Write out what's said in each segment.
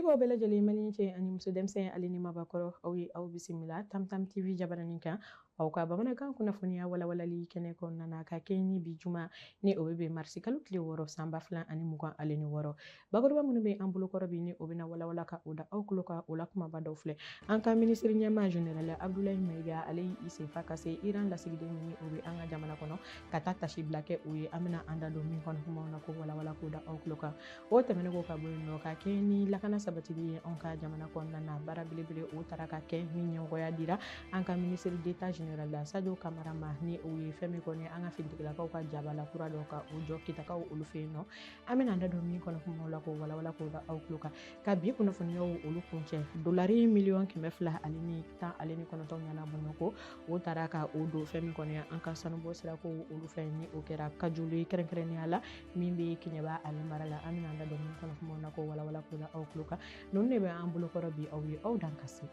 Foli b'aw bɛɛ lajɛlen, malien cɛ ani muso, denmisɛn ale ni mabakɔrɔ. Aw ye aw bisimila Tamtam TV jabaranin kan, aw ka bamanankan kunnafoniya walawalali kɛnɛ kɔnɔna na, ka kɛ ni bi juma ni o bɛ bɛn marisi kalo tile 6 san 2026. Bakuruba minnu bɛ an bolokɔrɔ bi, ni o bɛna walawala ka o da aw tulo kan, o la kumaba dɔw filɛ: an ka minisiri ɲɛmaa général Abdoulaye Maïga, ale y'i senfa ka se Iran lasigiden min ni o bɛ an ka jamana kɔnɔ, ka taa tasibila kɛ o ye. An bɛna an da don min kɔnɔ kumaw na, ko walawala k'o da aw tulo kan. O tɛmɛnen kɔ ka bɔ yen nɔ, ka kɛ ni lakana sabatili ye anw ka jamana kɔnɔna na, baara belebele o taara ka kɛ min ɲɛmɔgɔya dira an ka ministre d'état général la Sadio Kamara ma, ni o ye fɛn min kɔni an ka finitigilakaw ka jabala kura dɔ ka o jɔ Kitakaw olu fɛ yen nɔ. An bɛna an da don min kɔnɔ kumaw la, k'o walawala k'o da aw tulo kan. Ka bi kunnafoniyaw olu kuncɛ, dolari miliyɔn 219 ɲana bɔɲɔgɔn o taara ka o don fɛn min kɔni an ka sanubɔ sirako olu fɛ, ni o kɛra Kajolo kɛrɛnkɛrɛnnenya la min bɛ Kɛɲɛba ale mara la. An bɛna an da don min kɔnɔ kumaw na, k'o walawala k'o da aw tulo kan. Ninnu de bɛ an bolokɔrɔ bi. Aw ye aw dan ka se.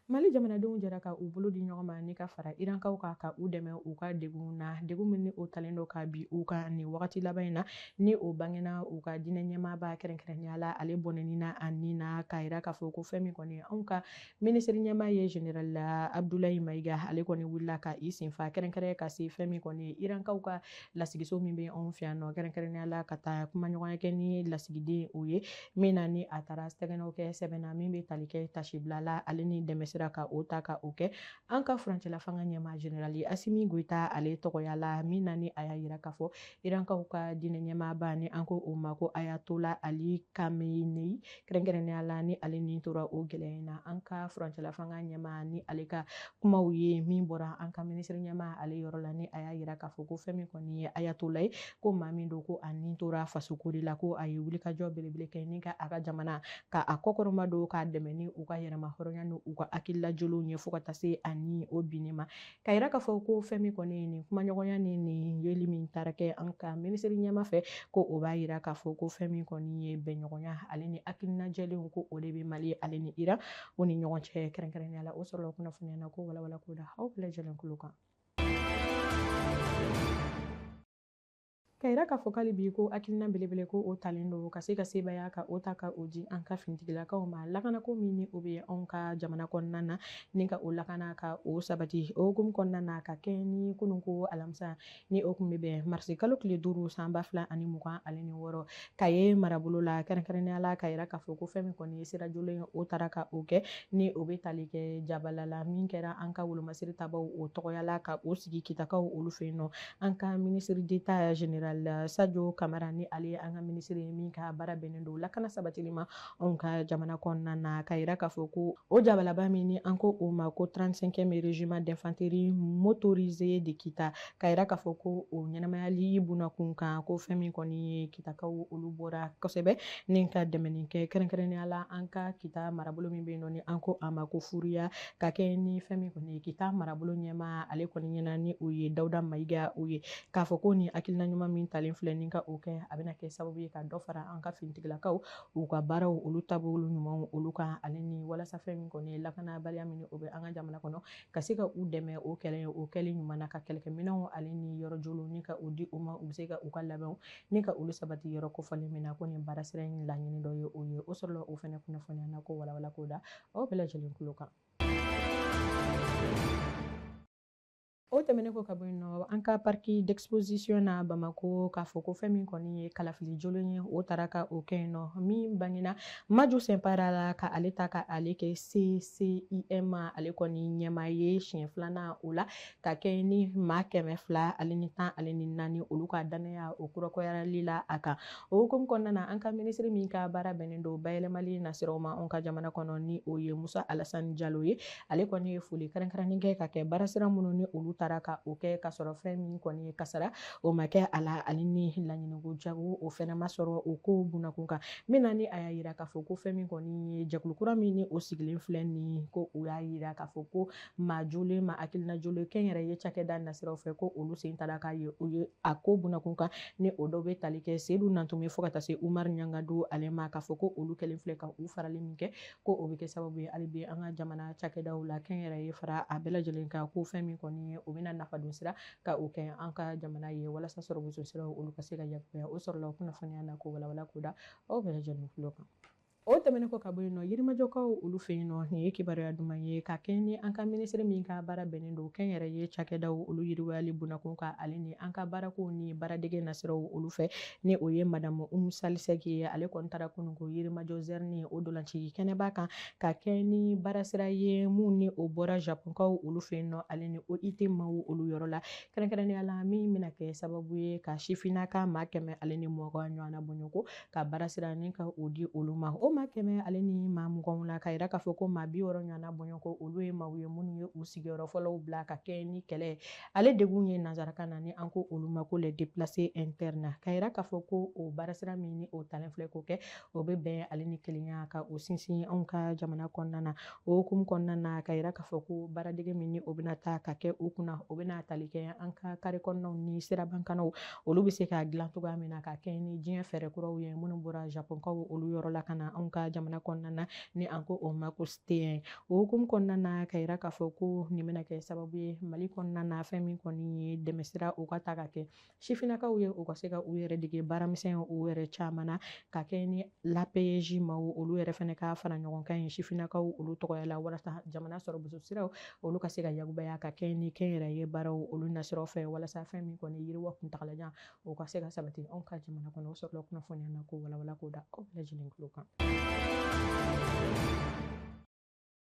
Mali jamanadenw jɛra ka u bolo di ɲɔgɔn ma ni ka fara Irankaw kan, ka u dɛmɛ u ka degun na, degun min ni o talen don ka bi u kan nin wagati laban in na, ni o bangena u ka diinɛ ɲɛmaaba kɛrɛnkɛrɛnnenya la, ale bɔnɛni na a nin na. K'a yira k'a fɔ ko fɛn min kɔni anw ka minisiri ɲɛmaa ye général Abdoulaye Maïga, ale kɔni wulila ka i senfa kɛrɛnkɛrɛn ka se fɛn min kɔni Irankaw ka lasigiso min bɛ anw fɛ yan nɔ, kɛrɛnkɛrɛnnenya la ka taa kumaɲɔgɔnya kɛ ni lasigiden o ye, min na ni a taara sɛgɛnɛw kɛ sɛbɛn na min bɛ tali kɛ tasibila la ale ni dɛmɛ sera ka o ta ka o kɛ an ka furancɛla fanga ɲɛmaa général Assimi Goïta ale tɔgɔya la, min na ni a y'a yira k'a fɔ Irankaw ka diinɛ ɲɛmaaba ni an ko o ma ko Ayatollah Ali Khamenei kɛrɛnkɛrɛnnenya la, ni ale ni tora o gɛlɛya in na. An ka furancɛla fanga ɲɛmaa ni ale ka kumaw ye min bɔra an ka minisiri ɲɛmaa ale yɔrɔ la, ni a y'a yira k'a fɔ ko fɛn min kɔni ye Ayatollah ye, ko maa min don ko a ni tora fasoko de la, ko a ye wulikajɔ belebele kɛ ni ka a ka jamana ka a kɔkɔrɔma don, k'a dɛmɛ ni u ka yɛrɛma hɔrɔnya ni u ka hakilila joliw ye, fo ka taa se a ni o binni ma. Ka yira k'a fɔ ko fɛn min kɔni ye nin kumaɲɔgɔnya ni nin yeli min taara kɛ an ka minisiri ɲɛma fɛ, ko o b'a yira k'a fɔ ko fɛn min kɔni ye bɛnɲɔgɔnya ale ni hakilina jɛlenw, ko o de bɛ Mali ale ni Iran o ni ɲɔgɔn cɛ kɛrɛnkɛrɛnnenya la. O sɔrɔla kunnafoniya na, ko walawala k'o da aw bɛɛ lajɛlen tulo kan. Ka yira k'a fɔ k'ale bi ko hakilina belebele ko o talen don ka se ka sebaya ka o ta ka o di an ka finitigilakaw ma, lakanako min ni o bɛ anw ka jamana kɔnɔna na, ni ka o lakana ka o sabati. O hukumu kɔnɔna na, ka kɛ ni kunun ko alamisa ni o kun bɛ bɛn marisi kalo tile 5 san 2026, ka ye marabolo la kɛrɛnkɛrɛnnenya la, ka yira k'a fɔ ko fɛn min kɔni ye sira jolen ye, o taara ka o kɛ ni o bɛ tali kɛ jabala la min kɛra an ka wolomasiri tabaw o tɔgɔya la, ka o sigi Kitakaw olu fɛ yen nɔ. An ka ministre d'état général Sadio Kamara, ni ale ye an ka minisiri ye min ka baara bɛnnen don lakana sabatili ma anw ka jamana kɔnɔna na, ka yira k'a fɔ ko o jabalaba min ni an ko o ma ko 35e régiment d'infanterie motorisé de Kita, ka yira k'a fɔ ko o ɲɛnamayali bunakun kan, ko fɛn min kɔni ye Kitakaw olu bɔra kosɛbɛ ni ka dɛmɛni kɛ, kɛrɛnkɛrɛnnenya la an ka Kita marabolo min bɛ yen nɔ ni an ko a ma ko Furiya, ka kɛ ni fɛn min kɔni ye Kita marabolo ɲɛmaa ale kɔni ɲɛna, ni o ye Dawuda Mayiga o ye, k'a fɔ ko nin hakilina ɲuman min talen filɛ ni ka o kɛ, a bɛna kɛ sababu ye ka dɔ fara an ka finitigilakaw u ka baaraw olu taabolo ɲumanw olu kan, ale ni walasa fɛn min kɔni ye lakanabaliya min o bɛ an ka jamana kɔnɔ, ka se ka u dɛmɛ o kɛlɛ o kɛli ɲuman na, ka kɛlɛkɛminɛnw ale ni yɔrɔ joliw ni ka o di u ma, u bɛ se ka u ka labɛnw ni ka olu sabati yɔrɔ kofɔlen min na. Ko nin baara sira in laɲini dɔ ye o ye. O sɔrɔla o fɛnɛ kunnafoniya na, ko walawala k'o da aw bɛɛ lajɛlen tulo kan. O tɛmɛnen kɔ ka bɔ yen nɔ, an ka parc d'exposition na Bamako, k'a fɔ ko fɛn min kɔni ye kalafili jolen ye, o taara ka o kɛ yen nɔ, min bangena Maju Sɛnpara la, ka ale ta ka ale kɛ CCM ale kɔni ɲɛmaa ye siɲɛ filanan o la, ka kɛ ni maa 214 olu ka danaya o kurakɔyali la a kan. O hukumu kɔnɔna na, an ka minisiri min ka baara bɛnnen don bayɛlɛmali nasiraw ma anw ka jamana kɔnɔ, ni o ye Musa Alasani Jalo ye, ale kɔni ye foli kɛrɛnkɛrɛnnen kɛ ka kɛ baarasira minnu ni olu taara ka o kɛ, ka sɔrɔ fɛn min kɔni ye kasara o ma kɛ a la, ale ni laɲiniko jago o fɛnɛ ma sɔrɔ o ko bunakun kan, min na ni a y'a yira k'a fɔ ko fɛn min kɔni ye jɛkulu kura min ni o sigilen filɛ nin, ko o y'a yira k'a fɔ ko maa jolen ma hakilina jolen kɛnyɛrɛye cakɛda nasiraw fɛ, ko olu sen taara k'a ye o ye a ko bunakun kan, ni o dɔw bɛ tali kɛ Seydou Nantume fo ka taa se Umaru Ɲangadu ale ma, k'a fɔ ko olu kɛlen filɛ ka u farali min kɛ, ko o bɛ kɛ sababu ye hali bi an ka jamana cakɛdaw la kɛnyɛrɛye fara a bɛɛ lajɛlen kan, ko fɛn min kɔni ye o bɛna nafa don sira ka o kɛ an ka jamana ye walasa sɔrɔboso siraw olu ka se ka yakubaya. O sɔrɔla kunnafoniya na k'o walawala k'o da aw bɛɛ lajɛlen tulo kan. O tɛmɛnen kɔ ka bɔ yen nɔ, Yirimajɔkaw olu fɛ yen nɔ, nin ye kibaruya duman ye ka kɛ ni an ka minisiri min ka baara bɛnnen don kɛnyɛrɛye cakɛdaw olu yiriwayali bunakun kan, ale ni an ka baarako ni baaradege nasiraw olu fɛ, ni o ye madamu Umu Sali Sɛki ye. Ale kɔni taara kununko Yirimajɔ Zɛrini o dolanci kɛnɛba kan ka kɛ ni baarasira ye mun ni o bɔra Japonkaw olu fɛ yen nɔ, ale ni OIT maaw olu yɔrɔ la, kɛrɛnkɛrɛnnenya la min bɛna kɛ sababu ye ka sifinnaka maa 120 ɲɔgɔnna bɔɲɔgɔn ka baarasira ni ka o di olu ma. O maa 120 la, ka yira k'a fɔ ko maa 60 ɲɔgɔnna bɔɲɔgɔn olu ye maaw ye minnu ye u sigiyɔrɔ fɔlɔw bila ka kɛ ni kɛlɛ ale degun ye nansarakan na, ni an ko olu ma ko les déplacés internes. Ka yira k'a fɔ ko o baarasira min ni o talen filɛ k'o kɛ, o bɛ bɛn ale ni kelenya ka o sinsin anw ka jamana kɔnɔna na. O hukumu kɔnɔna na, ka yira k'a fɔ ko baaradege min ni o bɛna taa ka kɛ o kunna, o bɛna tali kɛ an ka kare kɔnɔnaw ni sirabakannaw olu bɛ se ka dilan cogoya min na ka kɛ ni diɲɛ fɛɛrɛ kuraw ye minnu bɔra Japonkaw olu yɔrɔ la ka na anw ka jamana kɔnɔna na, ni an ko o ma ko STEM. O hukumu kɔnɔna na, ka yira k'a fɔ ko nin bɛna kɛ sababu ye Mali kɔnɔna na, fɛn min kɔni ye dɛmɛsira o ka ta ka kɛ sifinnakaw ye, u ka se ka u yɛrɛ dege baaramisɛn u yɛrɛ caman na, ka kɛ ni l'APEJ maaw olu yɛrɛ fɛnɛ ka fara ɲɔgɔn kan ye sifinnakaw olu tɔgɔya la, walasa jamana sɔrɔboso siraw olu ka se ka yakubaya ka kɛ ni kɛnyɛrɛye baaraw olu nasiraw fɛ, walasa fɛn min kɔni yiriwa kuntagalajan o ka se ka sabati anw ka jamana kɔnɔ. O sɔrɔla kunnafoniya na k'o walawala k'o da aw bɛɛ lajɛlen tulo kan.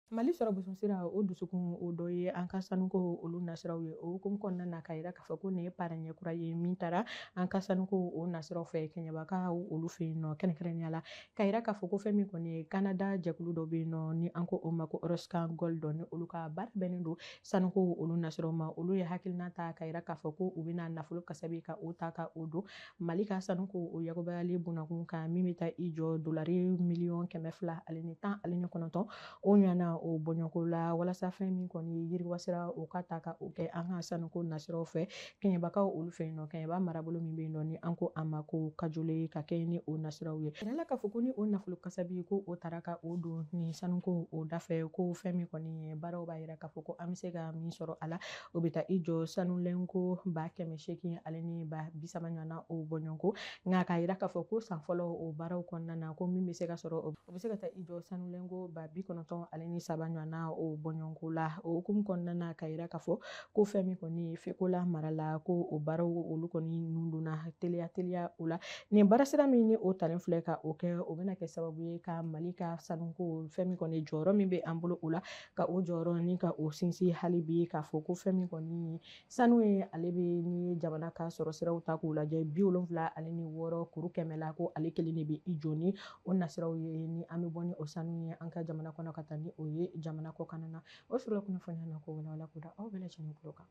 Mali sɔrɔboso sira o dusukun o dɔ ye an ka sanuko olu nasiraw ye. O hukumu kɔnɔna na, ka yira k'a fɔ ko nin ye paraɲɛ kura ye min taara an ka sanuko o nasiraw fɛ Kɛɲɛbakaw olu fɛ yen nɔ, kɛrɛnkɛrɛnnenya la ka yira k'a fɔ ko fɛn min kɔni ye Canada jɛkulu dɔ bɛ yen nɔ, ni an ko o ma ko Oroscan Gold, ni olu ka baara bɛnnen don sanuko olu nasiraw ma. Olu ye hakilina ta ka yira k'a fɔ ko u bɛna nafolo kasabi ka o ta ka o don Mali ka sanuko o yakubayali bunakun kan, min bɛ taa i jɔ dolari miliyɔn 219 o ɲɔgɔnna o bɔɲɔgɔnko la, walasa fɛn min kɔni ye yiriwa sira o ka ta ka o kɛ an ka sanuko nasiraw fɛ Kɛɲɛbakaw olu fɛ yen nɔ, Kɛɲɛba marabolo min bɛ yen nɔ, ni an ko a ma ko Kajole, ka kɛ ni o nasiraw ye. Yɛrɛ la k'a fɔ ko ni o nafolo kasabi ko o taara ka o don ni sanuko o dafɛ, ko fɛn min kɔni ye baaraw b'a yira k'a fɔ ko an bɛ se ka min sɔrɔ a la, o bɛ taa i jɔ sanulɛnko 830,030 ɲɔgɔnna o bɔɲɔgɔnko. Nka k'a yira k'a fɔ ko san fɔlɔ o baaraw kɔnɔna na, ko min bɛ se ka sɔrɔ o bɛ se ka taa i jɔ sanulɛnko 93,000 ɲɔgɔnna o bɔɲɔgɔnko la. O hukumu kɔnɔna na, ka yira k'a fɔ ko fɛn min kɔni ye Fekola mara la, ko o baaraw olu kɔni nun donna teliya teliya o la. Nin baarasira min ni o talen filɛ ka o kɛ, o bɛna kɛ sababu ye ka Mali ka sanuko fɛn min kɔni jɔyɔrɔ min bɛ an bolo o la, ka o jɔyɔrɔ ni ka o sinsin hali bi, k'a fɔ ko fɛn min kɔni ye sanu ye, ale bɛ ni jamana ka sɔrɔ siraw ta k'u lajɛ 76 kuru kɛmɛ la, ko ale kelen de bɛ i jɔ ni o nasiraw ye, ni an bɛ bɔ ni o sanu ye an ka jamana kɔnɔ ka taa ni o ye jamana kɔkanna na. O sɔrɔla kunnafoniya na k'o walawala k'o da aw bɛɛ lajɛlen tulo kan.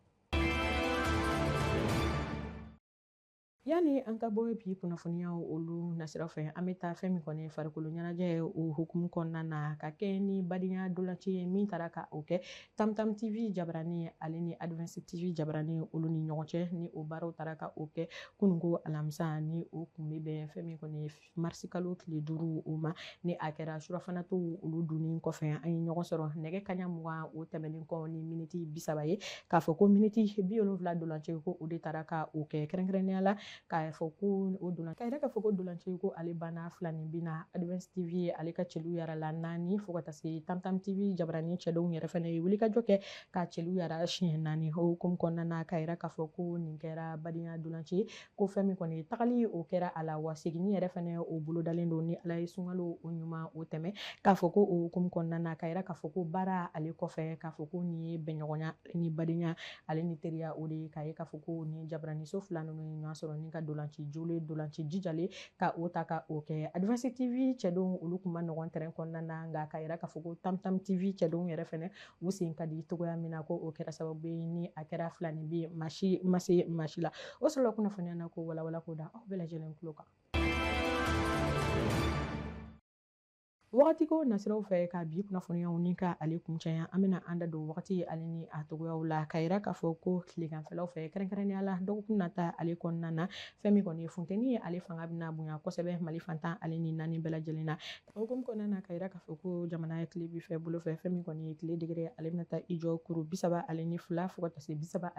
Yani an ka bɔ bi kunnafoniyaw olu nasiraw fɛ, an bɛ taa fɛn min kɔni farikolo ɲɛnajɛ o hukumu kɔnɔna na, ka kɛ ni badenya dolanci ye min taara ka o kɛ Tamtam TV jabarani ale ni Advance TV jabarani olu ni ɲɔgɔn cɛ, ni o baaraw taara ka o kɛ kununko alamisa, ni o kun bɛ bɛn fɛn min kɔni marisi kalo tile 5 o ma, ni a kɛra surafanato olu dunni kɔfɛ. An ye ɲɔgɔn sɔrɔ nɛgɛ kaɲa 20 o tɛmɛnen kɔ ni miniti 30 ye, k'a fɔ ko miniti 70 dolanci ko o de taara ka o kɛ, kɛrɛnkɛrɛnnenya la k'a fɔ ko o dolan, k'a yira k'a fɔ ko dolanci ko ale banna 2 ni bi na. Advance TV ale ka cɛlu yara la 4, fo ka taa se Tamtam TV jabarani cɛdenw yɛrɛ fɛnɛ ye wulikajɔ kɛ ka cɛlu yara siɲɛ 4. O hukumu kɔnɔna na, k'a yira k'a fɔ ko nin kɛra badenya dolanci, ko fɛn min kɔni tagali o kɛra a la, wa seginni yɛrɛ fɛnɛ o bolodalen don ni Ala ye sunkalo o ɲuman o tɛmɛ, k'a fɔ ko o hukumu kɔnɔna na, k'a yira k'a fɔ ko baara ale kɔfɛ, k'a fɔ ko nin ye bɛnɲɔgɔnya ni badenya ale ni teriya o de ye, k'a ye k'a fɔ ko nin jabaraniso 2 ninnu ye ɲɔgɔn sɔrɔ ni ka dolanci jolen dolanci jijalen ka o ta ka o kɛ. Advance TV cɛdenw olu kun ma nɔgɔn terrain kɔnɔna na, nka k'a yira k'a fɔ ko Tamtam TV cɛdenw yɛrɛ fɛnɛ u sen ka di cogoya min na, ko o kɛra sababu ye ni a kɛra 2 ni bi maa si ma se maa si la. O sɔrɔla kunnafoniya na k'o walawala k'o da aw bɛɛ lajɛlen tulo kan. Wagati ko nasiraw fɛ ka bi kunnafoniyaw ni ka ale kuncɛ, an bɛna an da don wagati ale ni a togoyaw la, ka yira k'a fɔ ko tileganfɛlaw fɛ, kɛrɛnkɛrɛnnenya la dɔgɔkun nata ale kɔnɔna na, fɛn min kɔni ye funteni ye, ale fanga bɛna bonya kosɛbɛ Mali fan 14 bɛɛ lajɛlen na. O hukumu kɔnɔna na, ka yira k'a fɔ ko jamana tilebin fɛ bolo fɛ, fɛn min kɔni ye tile degré, ale bɛna taa i jɔ kuru 32 fo ka taa se 35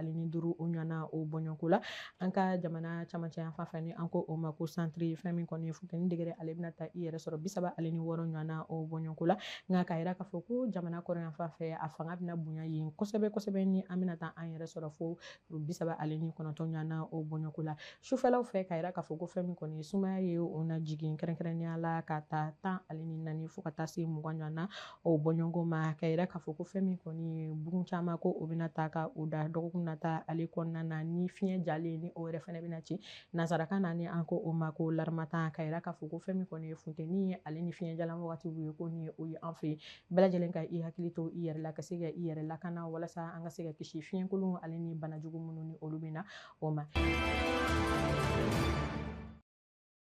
o ɲɔgɔnna o bɔɲɔgɔnko la. An ka jamana camancɛ yan fan fɛ, ni an ko o ma ko centre, fɛn min kɔni ye funteni degré, ale bɛna taa i yɛrɛ sɔrɔ 36 ɲɔgɔnna o bɔɲɔgɔnko la. Nka ka yira k'a fɔ ko jamana kɔrɔn yan fan fɛ, a fanga bɛna bonya yen kosɛbɛ kosɛbɛ, ni an bɛna taa an yɛrɛ sɔrɔ fo 39 ɲɔgɔnna o bɔɲɔgɔnko la. Sufɛlaw fɛ, ka yira k'a fɔ ko fɛn min kɔni ye sumaya ye, o na jigin kɛrɛnkɛrɛnnenya la ka taa 14 fo ka taa se 20 ɲɔgɔnna o bɔɲɔgɔnko ma. Ka yira k'a fɔ ko fɛn min kɔni ye bugun caman, ko o bɛna taa ka o da dɔgɔkun nata ale kɔnɔna na, ni fiɲɛ jalen ni o yɛrɛ fɛnɛ bɛna ci nansarakan na, ni an ko o ma ko l'harmattan. Ka yira k'a fɔ ko fɛn min kɔni ye funteni ye ale ni fiɲɛ jalan wagatiw ye, ko ni o ye an fɛ yen, bɛɛ lajɛlen ka i hakili to i yɛrɛ la, ka se ka i yɛrɛ lakana walasa an ka se ka kisi fiɲɛkolon ale ni banajugu minnu ni olu bɛ na o ma.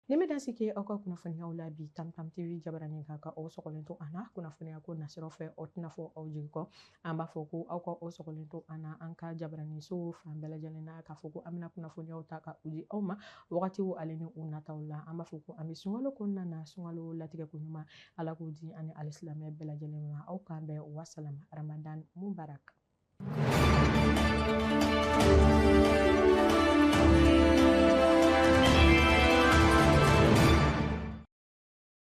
Ni bɛ dan sigi aw ka kunnafoniyaw la bi Tam Tam TV jabaranin kan, ka aw sɔgɔlen to an na kunnafoniya ko nasiraw fɛ, aw tɛna fɔ aw jigi kɔ. An b'a fɔ ko aw ka aw sɔgɔlen to an na an ka jabaraninso fan bɛɛ lajɛlen na, k'a fɔ ko an bɛna kunnafoniyaw ta ka u di aw ma wagatiw ale ni u nataw la. An b'a fɔ ko an bɛ sunkalo kɔnɔna na, sunkalo latigɛ ko ɲuman Ala k'o di an ni alisilamɛ bɛɛ lajɛlen ma. Aw k'an bɛn, wasalam, Ramadan mubarak.